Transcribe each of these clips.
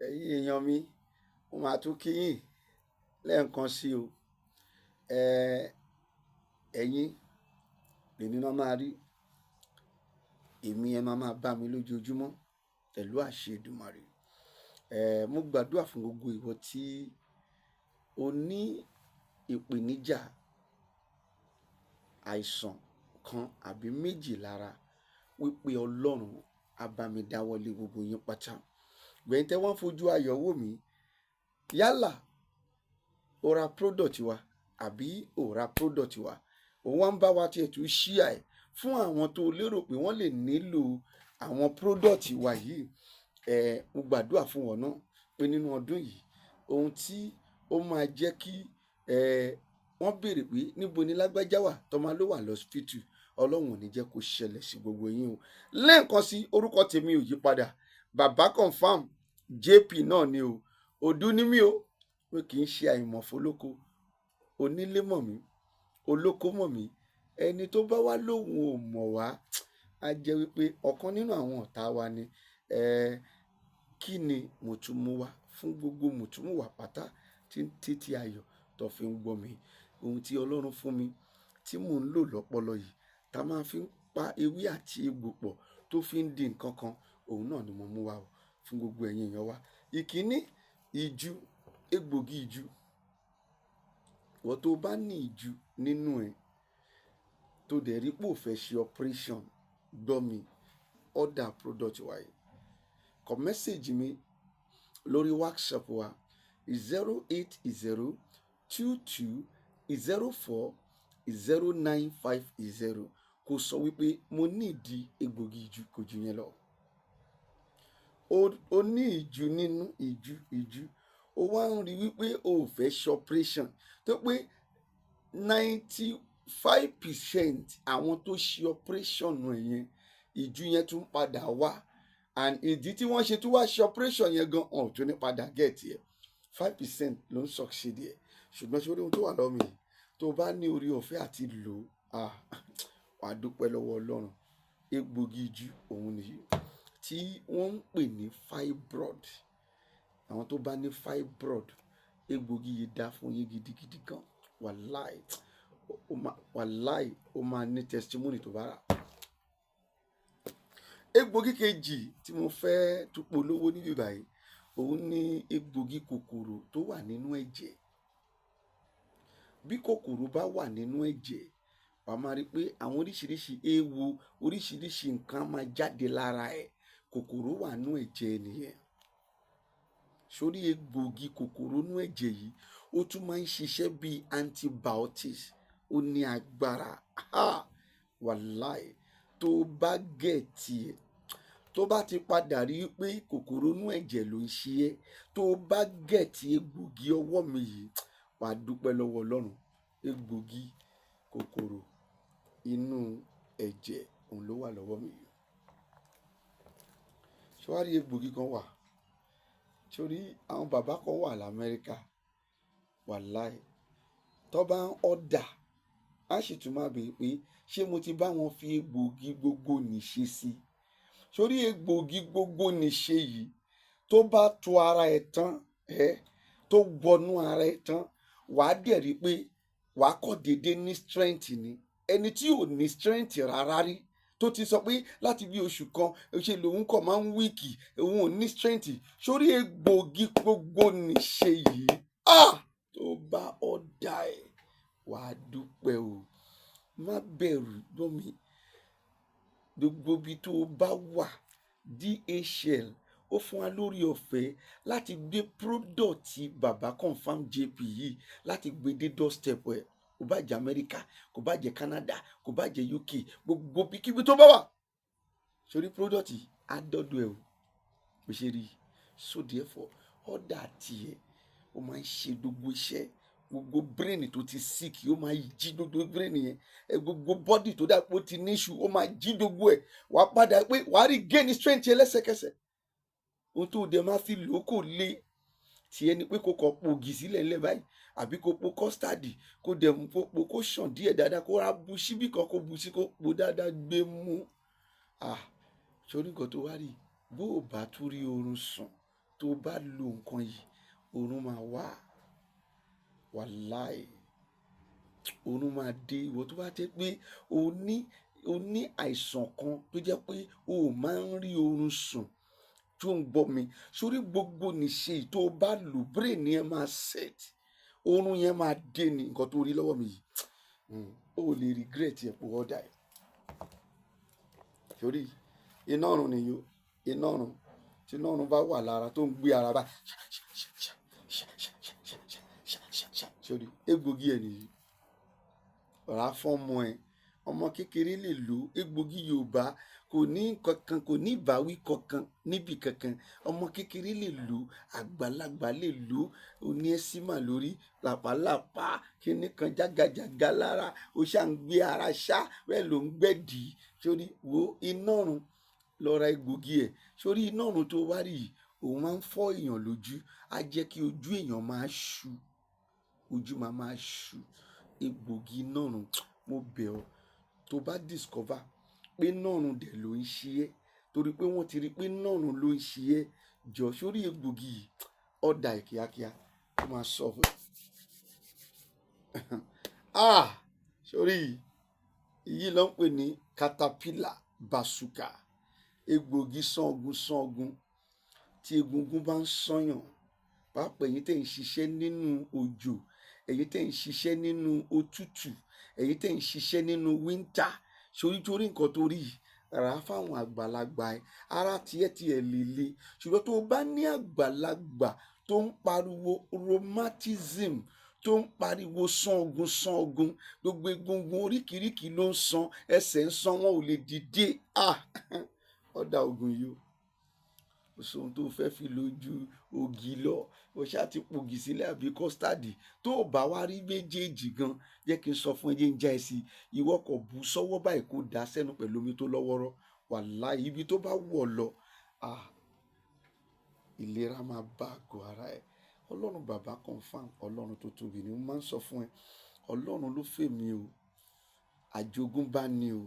Ẹ̀yin èèyàn mi, mo máa tún kí yín lẹ́ẹ̀kan sí o. Ẹ̀yin lèmi máa máa rí, èmi ẹ máa máa bá mi lójoojúmọ́ pẹ̀lú àṣẹ Èdùmàrè. Mo gbàdúrà fún gbogbo ìwọ tí o ní ìpèníjà àìsàn kan àbí méjì lára wípé Ọlọ́run á bá mi dáwọ́lé gbogbo yín pátá. Gbẹ̀yin tẹ́ wọ́n fojú ayọ̀ wò mí, yálà o ra product wa àbí o ra product wa, òun wá ń bá wa tiẹ̀ tún ṣíà ẹ̀ fún àwọn tó lérò pé wọ́n lè nílò àwọn product wa yìí. Mo gbàdúrà fún wọn náà pé nínú ọdún yìí, ohun tí ó máa jẹ́ kí wọ́n béèrè pé níbo ni lágbájá wà tó máa ló wà lọ́sípítù, Ọlọ́run ò ní jẹ́ kó ṣẹlẹ̀ sí gbogbo yín o. Lẹ́ẹ̀kan sí, orúkọ tèmi ò yí padà, Bàbá Confam JP náà ni o. Òdú ní mí o, pé kì í ṣe àìmọ̀fólóko. Onílé mọ̀ mí, olóko mọ̀ mí. Ẹni tó bá wá lóhùn ò mọ̀ wá, á jẹ́ wípé ọ̀kan nínú àwọn ọ̀tá wa ni. Kí ni mo tún mú wá fún gbogbo mùtúmùwà pátá tí ń títí ayọ̀ tó fi ń gbọ́ mi? Ohun tí Ọlọ́run fún mi tí mò ń lò lọ́pọlọ yìí, tá a máa fi ń pa ewé àti egbò pọ̀ tó fi ń di nǹkan kan, òun náà ni mo mú wá o fún gbogbo ẹ̀yin èèyàn wa. Ìkíní, ìju, egbògi ìju. Ìwọ tó bá ní ìju nínú ẹ, tó dẹ̀ rí pé ò fẹ́ ṣe operation, gbọ́ mi, order product wa yìí. Kọ message mi lórí WhatsApp wa, 08022040950. Kó sọ wípé mo ní ìdí egbògi ìju, kò ju yẹn lọ. O ní ìju nínú, ìju ìju, o wá ń rí wípé o ò fẹ́ ṣe operation, tó pé 95% àwọn tó ṣe operation yẹn, ìju yẹn tún padà wá, and ìdí tí wọ́n ṣe tún wá ṣe operation yẹn gan ọ̀ tún ní padà get ẹ̀. 5% ló ń succeed ẹ̀. Ṣùgbọ́n ṣé orí ohun tó wà lọ́wọ́ mi yìí, tó bá ní orí ọ̀fẹ́ àti lò ó, wàá dúpẹ́ lọ́wọ́ Ọlọ́run. Egbògi ìju òun nìyí tí wọ́n ń pè ní fibroid. Àwọn tó bá ní fibroid, egbògi yìí dá fún yín gidigidi gan. Wàláì, wàláì, ó máa ní testimony tó bá rà. Egbògi kejì tí mo fẹ́ tún polówó níbí báyìí, òun ní egbògi kòkòrò tó wà nínú ẹ̀jẹ̀. Bí kòkòrò bá wà nínú ẹ̀jẹ̀, wàá máa rí pé àwọn oríṣiríṣi eéwo, oríṣiríṣi nǹkan máa jáde lára ẹ̀. Kòkòrò wà nínú ẹ̀jẹ̀ nìyẹn. Sórí egbògi kòkòrò nínú ẹ̀jẹ̀ yìí, ó tún máa ń ṣiṣẹ́ bíi antibiotics. Ó ní agbára. Wàláì, tó bá get ẹ̀, tó bá ti padà rí pé kòkòrò inú ẹ̀jẹ̀ ló ń ṣe ẹ́, tó bá get egbògi ọwọ́ mi yìí, wàá dúpẹ́ lọ́wọ́ Ọlọ́run. Egbògi kòkòrò inú ẹ̀jẹ̀, òun ló wà lọ́wọ́ mi yìí. Ṣé wàá rí egbògi kan wà? Torí àwọn bàbá kan wà l'Amẹ́ríkà, wàláì, tó bá ń order, á sì tún máa béèrè pé ṣé mo ti bá wọn fi egbògi gbogbo nìṣe sí i. Sórí egbògi gbogbo nìṣe yìí, tó bá tu ara ẹ̀ tán, ẹ tó wọnú ara ẹ̀ tán, wàá dẹ̀ rí pé wàá kọ́ déédé ní strength ni. Ẹni tí ò ní strength rárá rí, tó ti sọ pé láti bí oṣù kan ṣe lòun kọ̀ máa ń weak, òun ò ní strength, sórí egbògi gbogbo nìṣe yìí, ah, tó bá order ẹ̀, wàá dúpẹ́ o. Má bẹ̀rù, gbọ́ mi, gbogbo ibi tó o bá wà, DHL ó fún wa lórí ọ̀fẹ́ láti gbé product Baba Confam JP yìí, láti gbé dé doorstep ẹ̀. Kò bá jẹ́ Amẹ́ríkà, kò bá jẹ́ Canada, kò bá jẹ́ UK, gbogbo ibikíbi tó bá wà, sórí product yìí á dọ́dọ̀ ẹ̀ o. Bó ṣe rí i. So therefore, order tiẹ̀, ó máa ń ṣe gbogbo iṣẹ́. Gbogbo brain tó ti sick, ó máa jí gbogbo brain yẹn ẹ. Gbogbo body tó dà pé ó ti ní issue, ó máa jí gbogbo ẹ. Wàá padà pé wàá rí gain strength yẹn lẹ́sẹ̀kẹsẹ̀. Ohun tó dẹ̀ máa fi lò ó kò le. Tiẹ̀ ni pé kó kọ pògì sílẹ̀ ńlẹ̀ báyìí, àbí kó po custard, kó dẹ̀ mú kó po, kó ṣàn díẹ̀ dáadáa, kó rà bu síbí kan, kó bu sí, kó po dáadáa, gbé mú. Ah, sórí nǹkan tó wá rí, bó o bá tún rí oorun sùn. Tó bá lo nǹkan yìí, oorun máa wá. Wàláì, oorun máa dé. Ìwọ tó bá jẹ́ pé o ní àìsàn kan tó jẹ́ pé o ò máa ń rí oorun sùn, tó ń gbọ́ mi sórí gbogbo nìṣe, tó o bá lò, brain yẹn máa set, oorun yẹn máa dé. Ní nǹkan tó rí lọ́wọ́ mi yìí, o ò lè regret ẹ̀ pé ọ̀dà ẹ̀ sórí iná ọ̀run nìyó. Iná ọ̀run, tí iná ọ̀run bá wà lára tó ń gbé ara bá sórí egbògi ẹ̀ nìyí, rà fọ́mọ ẹ. Ọmọ kékeré lè lò. Egbògi Yorùbá kò ní kankan, kò ní ìbáwí kankan níbi kankan. Ọmọ kékeré lè lò, àgbàlagbà lè lò. Ó ní eczema lórí, làpálàpá, kíní kan, jágajàga lára, ó ṣà ń gbé ara ṣá bẹ́ẹ̀ ló ń gbẹ̀dì sórí. Wo iná ọ̀run, lọ ra egbògi ẹ̀ sórí. Iná ọ̀run tó wá rí yìí, òun máa ń fọ́ èèyàn lójú, á jẹ́ kí ojú èèyàn máa ṣú, ojú máa máa ṣú. Egbògi iná ọ̀run, mo bẹ̀ ọ́, tó bá discover pé iná ọ̀run dẹ̀ ló ń ṣe é, torí pé wọ́n ti rí pé iná ọ̀run ló ń ṣe é, jọ sórí egbògi yìí, ọ̀dà ẹ̀ kíákíá, ó máa sọ fún ah. Sórí yìí ló ń pè ní caterpillar bazooka, egbògi sangun sangun. Tí egungun bá ń sànyàn, pàápàá ẹ̀yin tẹ́ ń ṣiṣẹ́ nínú òjò, ẹ̀yin tẹ́ ń ṣiṣẹ́ nínú òtútù, ẹ̀yin tẹ́ ń ṣiṣẹ́ nínú winter, sórí torí nǹkan tó rí yìí, rà á fáwọn àgbàlagbà ẹ. Ara tiẹ̀ tiẹ̀ lè le, ṣùgbọ́n tó o bá ní àgbàlagbà tó ń pariwo rheumatism, tó ń pariwo sangun sangun, gbogbo egungun oríkìíríkìí ló ń san, ẹsẹ̀ ń san, wọn ò lè dìde, ah, ọ̀dà ògùn yìí o. Kò sóhun tó fẹ́ fi lójú ògì lọ, o ṣáà ti pògì sílẹ̀ àbí custard. Tó o bá wá rí méjèèjì gan, jẹ́ kí n sọ fún ẹ, jẹ́ ń já ẹ sí, ìwọ kò bù sọ́wọ́ báyìí, kó dà sẹ́nu pẹ̀lú omi tó lọ́wọ́rọ́. Wàláhì, ibi tó bá wọ̀ lọ, ah, ìlera máa bá àgọ́ ara ẹ. Ọlọ́run bàbá confam, Ọlọ́run tó tóbi ni. Mo máa ń sọ fún ẹ, Ọlọ́run ló fèmí o, àjogúnbá ni o.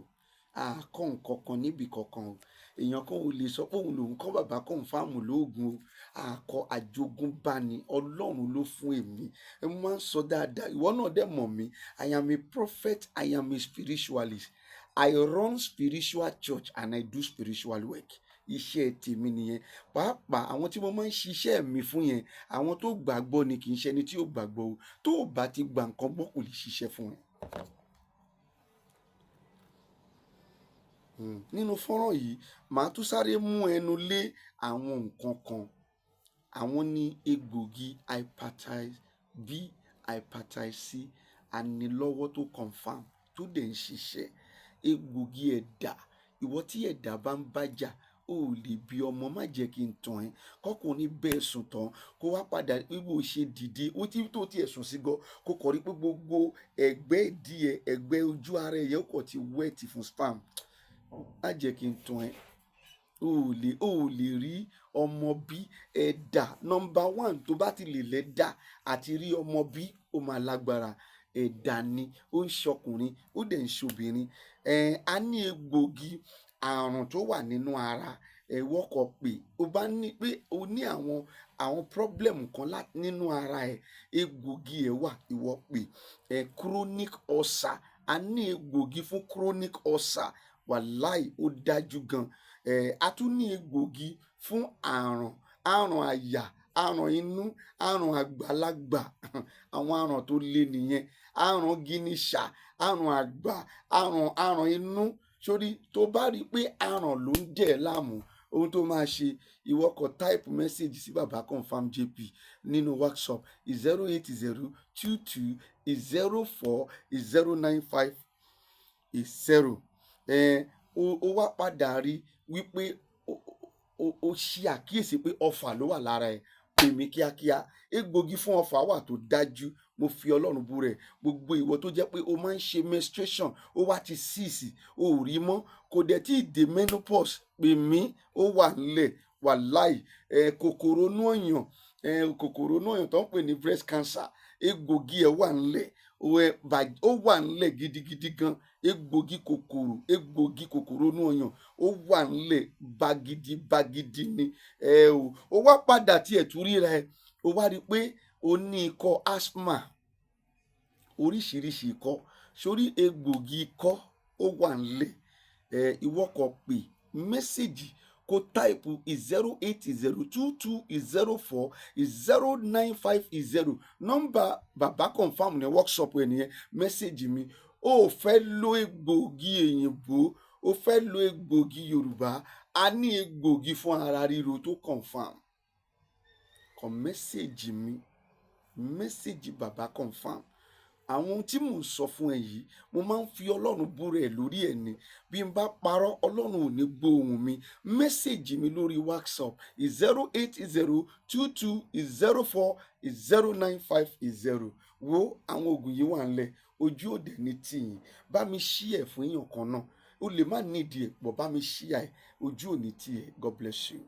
Àkọ́ nǹkan kan níbi kankan o. Èèyàn kan ò lè sọ pé òun lòun kọ́ bàbá confam lóògùn o. Àkọ́ àjogúnbá ni, Ọlọ́run ló fún èmi. Ẹ mo máa ń sọ dáadáa, ìwọ náà dẹ̀ mọ̀ mí. I am a prophet, I am a spiritualist. I run spiritual church and I do spiritual work. Iṣẹ́ tèmi nìyẹn. Pàápàá àwọn tí mo máa ń ṣiṣẹ́ mi fún yẹn, àwọn tó gbàgbọ́ ni, kì í ṣe ẹni tí ò gbàgbọ́ o. Tó o bá ti gba nǹkan gbọ́, kò lè ṣiṣẹ́ fún ẹ. Nínú fọ́nrán yìí, màá tún sáré mú ẹnu lé àwọn nǹkan kan. Àwọn ní egbògi hepatitis B, hepatitis C, anilọ́wọ́ tó confam, tó dẹ̀ ń ṣiṣẹ́. Egbògi ẹ̀dà, ìwọ tí ẹ̀dà bá ń bájà, o ò lè bí ọmọ, má jẹ́ kí n tàn ẹ́. Kọ́kùnrin bẹ́ẹ̀ sùn tán, kó wá padà bí bó ṣe dìde, ó tí tó tiẹ̀ sùn sí gan, kó kọ̀ rí pé gbogbo ẹ̀gbẹ́ ìdí ẹ, ẹ̀gbẹ́ ojú ara ẹ yẹn ó kọ̀ ti wet fún sperm. Má jẹ́ kí n tàn ẹ́. O ò lè rí ọmọ bí. Ẹ̀dà number one, tó bá ti lè lẹ́dà àti rí ọmọ bí, ó máa lágbára. Ẹ̀dà ni ó ń ṣọkùnrin, ó dẹ̀ ń ṣobìnrin. Ẹ̀ a ní egbògi àrùn tó wà nínú ara ẹ wọ́kọ̀ pé o bá ní pé o ní àwọn problem kan nínú ara ẹ, egbògi ẹ wà, ìwọ pé ẹ. Chronic ulcer, a ní egbògi fún chronic ulcer, wàláì ó dájú gan. Ẹ a tún ní egbògi fún àrùn àyà, àrùn inú, àrùn àgbàlagbà, àwọn àrùn tó le nìyẹn, àrùn gínísà, àrùn àgbà, àrùn inú. Sórí tó bá rí i pé àrùn ló ń dẹ̀ ẹ́ láàmú, ohun tó máa ṣe, ìwọ kọ type message sí baba confam JP nínú WhatsApp, 08022040950. Ẹ ó wá padà rí wípé ó ṣe àkíyèsí pé ọfà ló wà lára ẹ, pè mí kíákíá. Egbògi fún ọfà wà tó dájú, mo fi Ọlọ́run bú rẹ̀. Gbogbo ìwọ tó jẹ́ pé o máa ń ṣe menstruation, ó wá ti cease, o ò rí mọ́, kò dẹ̀ tí ì dé menopause, pè mí, ó wà nílẹ̀. Wàláì, ẹ kòkòrò inú ọyàn, ẹ kòkòrò inú ọyàn tó ń pè ní breast cancer, egbògi ẹ̀ wà nílẹ̀, ó wà nílẹ̀ gidigidi gan. Egbògi kòkòrò, egbògi kòkòrò inú ọyàn ó wà ńlẹ̀ bagidi bagidi ni ẹ o. Ó wá padà tiẹ̀ tún ríra ẹ, ó wá rí i pé o ní ikọ́ asthma, oríṣiríṣi ikọ́ sórí, egbògi ikọ́ ó wà ńlẹ̀ ẹ. Ìwọ kàn pè, message, kó type 08022040950. Nọ́mbà Bàbá Confam ní WhatsApp ẹ nìyẹn. Message mi. Ó fẹ́ lo egbògi èyìnbó, ó fẹ́ lo egbògi Yorùbá, a ní egbògi fún ara ríro tó confam. Kàn message mi, message Bàbá Confam. Àwọn ohun tí mò ń sọ fún ẹ yìí, mo máa ń fi Ọlọ́run búra ẹ lórí ẹ ni. Bí n bá parọ́, Ọlọ́run ò ní gbóhùn mi. Message mi lórí WhatsApp, 08022040950. Wo, àwọn oògùn yìí wà ńlẹ̀, ojú òde ní tìyìn. Bá mi share ẹ̀ fún èèyàn kan náà, o lè má nídìí ẹ̀ pọ̀, bá mi share ẹ̀. Ojú òní tì ẹ̀. God bless you.